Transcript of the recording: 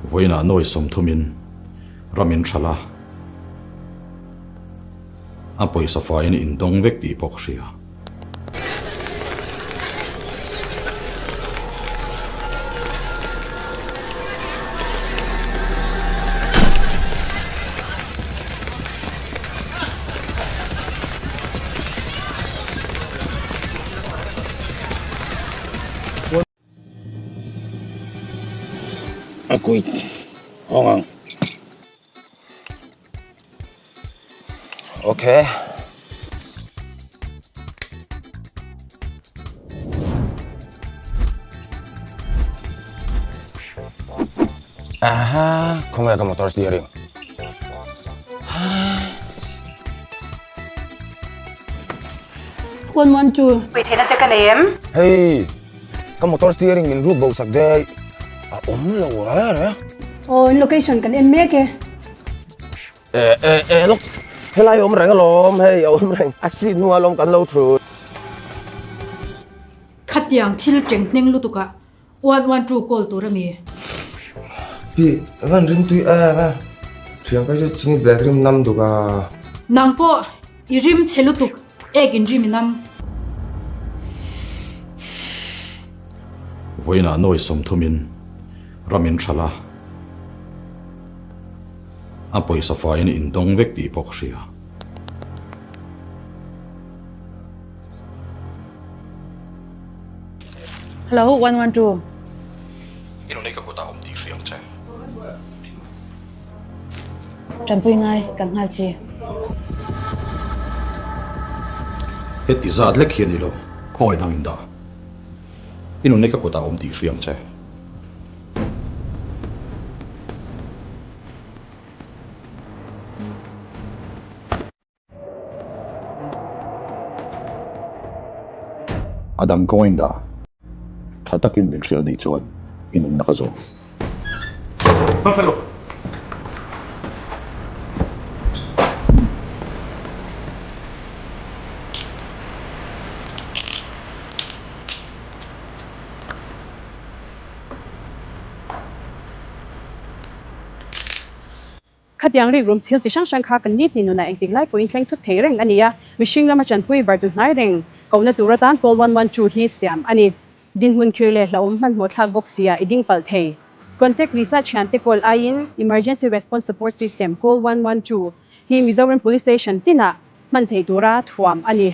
Vawiinah nawi sawmthumin ram in hralh a, a pawisa faiin in dawng vek tih pawh ka hria. A kuit hawng ang. Okay. Aha, khawnge ka motor steering. 112. Pui theihna che ka nei em? Hei, ka motor steering min ruk bo sak daih. A awm lo re re. Aw, in location kan en mek e. E e e lawk, helai awm reng alawm, hei a awm reng. A seat hnungah alawm kan lo thut. Khatiang thil teng hneng lutukah 112 call tur a mi. Pi, van rim tui em a. Thiam phei chu chini bag rim nam duk a. Nang pawh i rim chhe lutuk ek in rim i nam. Vawiinah nawi sawmthumin ram in hralh a, a pawisa faiin in dawng vek tih pawh ka hria. Hello, 112. I nunei ka kutah awm tih hria ang che. Tanpui ngai kan nghal chi. Heti zat lek hi a ni lo. Khawngaih dang in dah. I nunei ka kutah awm tih hria ang che. A dang kawng in dah. Tha takin min hrilh nih chuan i nunna ka zawm. Khatiang rikrum thil chi hrang hrang kha kan ni hni nunah engtik lai pawhin thleng thut thei reng a ni a, mihring lama chanpui vartu hnai reng kohna tur atan call 112 hi siam a ni. Dinhmun khir leh hlauhawm hmanhmawh thlak bawk sia i ding palh thei. Contact Lisa thiante call aiin Emergency Response Support System call 112 hi Mizoram Police Station tinah hman theih tura thuam a ni.